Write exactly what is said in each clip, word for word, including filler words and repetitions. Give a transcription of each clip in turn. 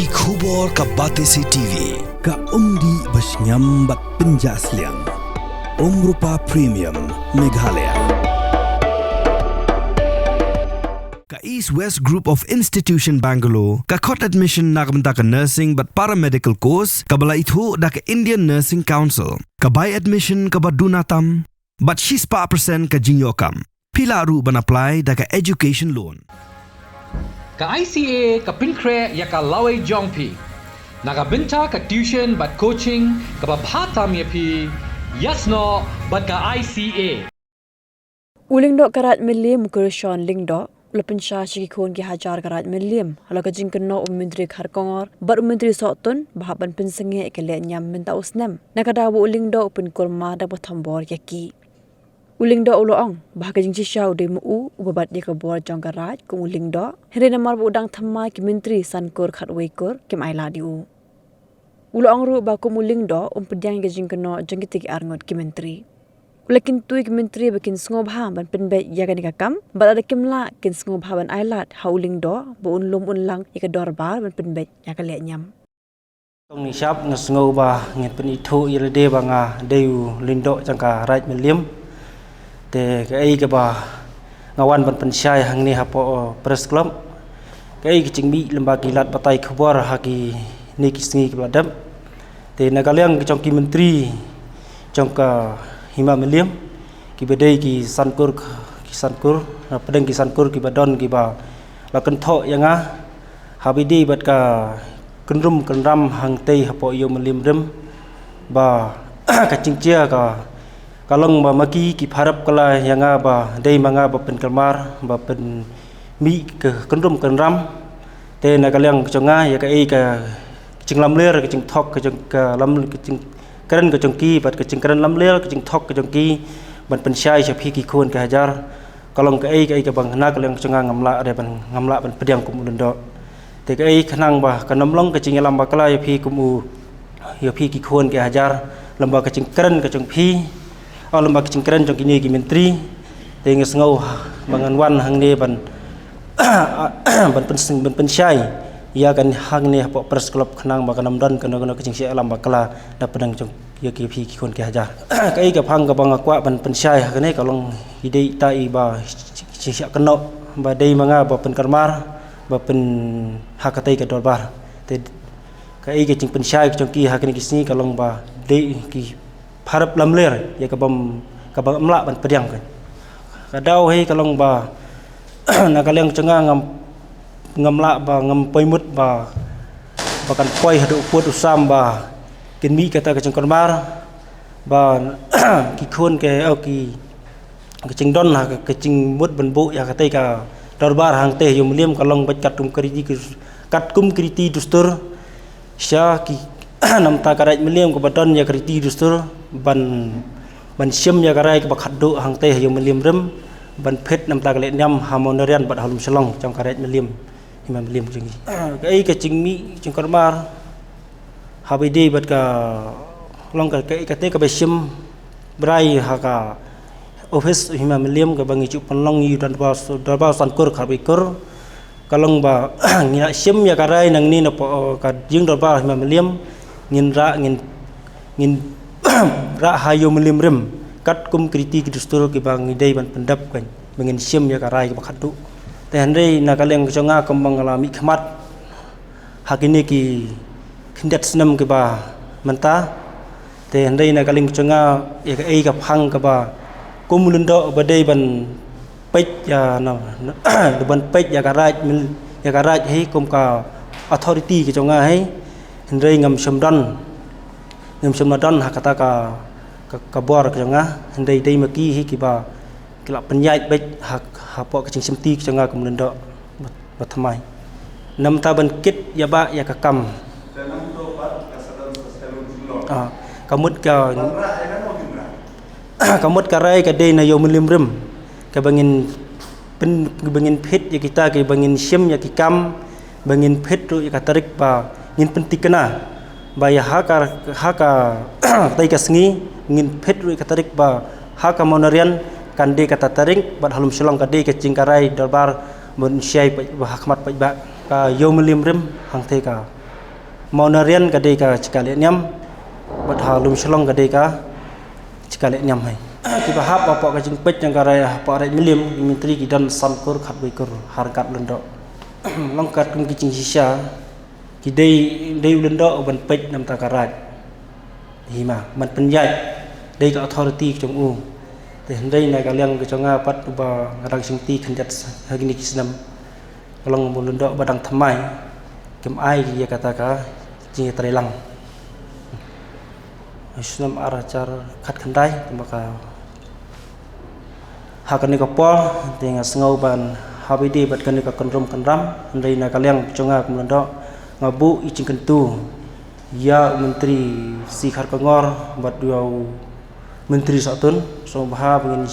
Ki khubor ka Batesi T V, ka umdih ba shngiam bad pynjah sliang. Umrupa Premium, Meghalaya. Ka East West Group of Institution Bangalore, ka khot admission na ka bynta ka nursing bad paramedical course, kaba la ithuh da ka Indian Nursing Council, ka bai admission kaba duna tam, bad shispah percent ka jingïoh kam. Phi lah ruh ban apply da ka education loan. Ka I C A ka pynkhreh ïa ka lawei jong phi na ka bynta ka tuition bad coaching kaba bha tam ïa phi, ïasnoh bad ka I C A. U Lyngdoh ka Raid Mylliem, u Kyrshawn Lyngdoh, u la pynshai sha ki khun ki hajar ka Raid Mylliem halor ka jingkynnoh u Myntri Kharkongor bad u Myntri Sohtun ba hap ban pynsangeh ïa ka lehniam mynta u snem, na ka daw ba u Lyngdoh u pynkulmar da ka bthombor ïa ki. U Lyngdoh u la ong ba ha ka jingshisha u dei ma u uba bat ïa ka bor jong ka Raid kum u Lyngdoh, hynrei namar ba u dang thymmai ki Myntri san kur khatwei kur kim ailad ïa u. U la ong ruh ba kum u Lyngdoh um pdiang ïa ka jingkynnoh jong kita ki arngut ki Myntri. U la kyntu ïa ki Myntri ba kin sngewbha ban pynbeit ïa kane ka kam, bad lada kim lah, kin sngewbha ban ailad ha u Lyngdoh ba un lum un lang ïa ka dorbar ban pynbeit ïa ka lehniam. Kong Nishap, nga sngew ba ngin pynithuh ïa lade ba nga dei u Lyngdoh jong ka Raid Mylliem. Te kaei kaba nga wan ban pynshai hangne hapoh, uh, Press Club, kaei ka jingmih lem bad ki lad batai khubor ha kine ki sngi kiba la dep. Te na ka liang jong ki Myntri jong ka Hima Mylliem, kiba dei ki san kur, ki san kur, na pdeng ki san kur kiba don, kiba la kynthoh ïa nga haba ïadei bad ka kynrum kynram hangtei hapoh Ïew Mylliem Rim, ba ka jingjia ka, ka long ba ma ki, ki pharap kylla ïa nga ba dei ma nga ba pynkulmar, ba pynmih ka kynrum kynram. Te na ka liang jong nga, ïa kaei ka jinglamler, ka jingthok, ka jing, ka lam, ka jingkren ka jong ki, bad ka jingkren lamler, ka jingthok ka jong ki, ban pynshai sha phi ki khun ki hajar, ka long kaei, kaei kaba na ka liang jong nga ngam lah re ban, ngam lah ban pdiang kum u Lyngdoh. Te kaei khnang ba kan ym long ka jingïalam bakla ïa phi kum u, ïa phi ki khun ki hajar, lem bad ka jingkren ka jong phi, o, lem bad ka jingkren jong kine ki Myntri. Te nga sngew ba ngan wan hangne ban, ban pynseng, ban pynshai ïa kane hangne hapoh Press Club khnang ba kan ym don kano kano ka jingshah ïalam bakla na pdeng jong ïa ki phi ki khun ki hajar. Kaei ka phang kaba nga kwah ban pynshai ha kane ka long, i dei ita i ba jingshah kynnoh ba dei ma nga ba pynkulmar, ba pyn, ha katei ka dorbar. Te kaei ka jingpynshai ka jong ki ha kine ki sngi ka long ba dei ki pharap lamler ïa ka bym, ka bym lah ban pdiang ka. Ka daw hi ka long ba na ka liang jong nga ngam, ngam lah ba ngam poi mut ba, ba kan poi haduh u pud u sam ba kin mih kata ka jingkulmar, ba ki khun ki, o, ki, ka jingdon ha ka, ka jingmut ban buh ïa katei ka dorbar hangtei Ïew Mylliem ka long beit katkum ka riti, katkum ka riti dustur. Sha ki, namar ka Raid Mylliem kaba don ïa ka riti dustur ban, ban shim ïa ka rai kaba khatduh hangtei Ïew Mylliem Rim, ban peit namar ka lehniam ha Mawryngkneng bad ha Lumshillong jong ka Raid Mylliem, Hima Mylliem jong ngi. Kaei ka jingmih jingkulmar haba ïadei bad ka long ka, ka, katei kaba shim brai ha ka office Hima Mylliem kaba ngi ju pynlong ïa u dorbar, dorbar san kur khatwei kur. Ka long ba ngi la shim ïa ka rai nangne napoh, o, ka jingdorbar Hima Mylliem, ngin rah, ngin, ngin rah ha Ïew Mylliem Rim katkum ki riti ki dustur kiba ngi dei ban pyndep kan, ba ngin shim ïa ka rai kaba khatduh. Te hynrei na ka liang jong nga kumba nga la mih khmat ha kine ki khyndiat snem kiba mynta. Te hynrei na ka liang jong nga, ïa kaei ka phang kaba kum u Lyngdoh ba dei ban peit ïa na, na, ban peit ïa ka Raid Myl, ïa ka Raid hi kum ka authority ka jong nga hi. Hynrei ngam shym don, ngam shym la don ha kata ka, ka, ka bor ka jong nga. Hynrei dei ma ki hi kiba ki la pynïaid beit ha, hapoh ka jingshimti ka jong nga kum u Lyngdoh ba, ba thymmai. Namar ban kit ïa ba ïa ka kam. Ah, ka mut ka, ka mut ka rai ka dei na Ïew Mylliem Rim, kaba ngin pyn, kaba ngin peit ïa kita, kaba ngin shim ïa ki kam, ba ngin peit ruh ïa ka tarik ba ngin pyntikna. Ba ïa ha ka, ha ka, katei ka sngi, ngin peit ruh ïa ka tarik ba ha ka Mawryngkneng kan dei kata tarik, bad ha Lumshillong ka dei ka jingkyrkhu dorbar ban shai paidbah, ha khmat paidbah ka Ïew Mylliem Rim hangtei ka, Mawnarian ka dei ka jaka leh niam, bad ha Lumshillong ka dei ka jaka leh niam hi. Kiba hap hapoh ka jingpeit jong ka rai hapoh rai Mylliem, ki myntri ki don san kur khatwei kur ha ryngkat u lyngdoh. Long katkum ki jingshisha, ki dei, dei u lyngdoh u ban peit na bynta ka rai. Hima, ban pynïaid, dei ka authority ka jong u. Te hynrei na ka liang ka jong nga pat uba nga dang shim ti khyndiat ha kine ki snem, ka long u lyngdoh ba dang thymmai, kim ai ïa kata ka jingïatreilang. Snem ar hajar khatkhyndai, te ma ka ha kane ka por, te nga sngew ban hap ïadei bad kane ka kynrum kynram, hynrei na ka liang ka jong nga kum u lyngdoh, nga buh i jingkyntu ïa u Myntri C. Kharkongor bad ïa u Myntri Sohtun, sngewbha ba ngin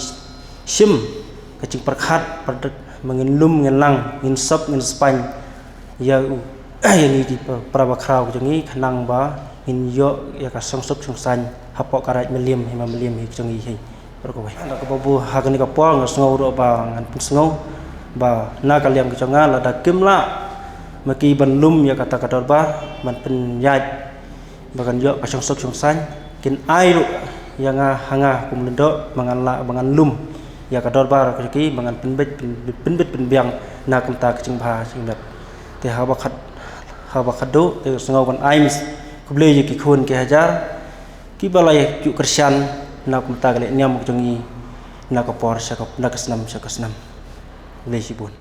shim ka jingpyrkhat, pyrkhat ba ngin lum, ngin lang, ngin sop, ngin spaiñ ïa u, ïa ngi ki para bakhraw ka jong ngi, khnang ba ngin ïoh ïa ka shongsuk shongsaiñ hapoh ka rai Mylliem, hima Mylliem hi ka jong ngi hi. Baroh kawei. Da kaba bun ha kane ka por nga sngew ruh ba ngan pynsngew ba na ka liang ka jong nga, lada kim lah ma ki ban lum ïa kata ka dorbar, ban pynïaid ba kan ïoh ka shongsuk shongsaiñ, kin ai ruh ïa nga, ha nga kum u lyngdoh, ba ngan lah, ba ngan lum ïa ka dorbar ka jong ki, ba ngan pynbeit, pyn-, pynbeit pynbiang na ka bynta ka jingbha jingmiat. Te haba khat, haba khatduh, te sngew ban ai khublei ïa ki khun ki hajar kiba la ïa kyrshan na ka bynta ka leh niam ka jong ngi, na ka por sha ka, na ka snem sha ka snem. Khublei shibun.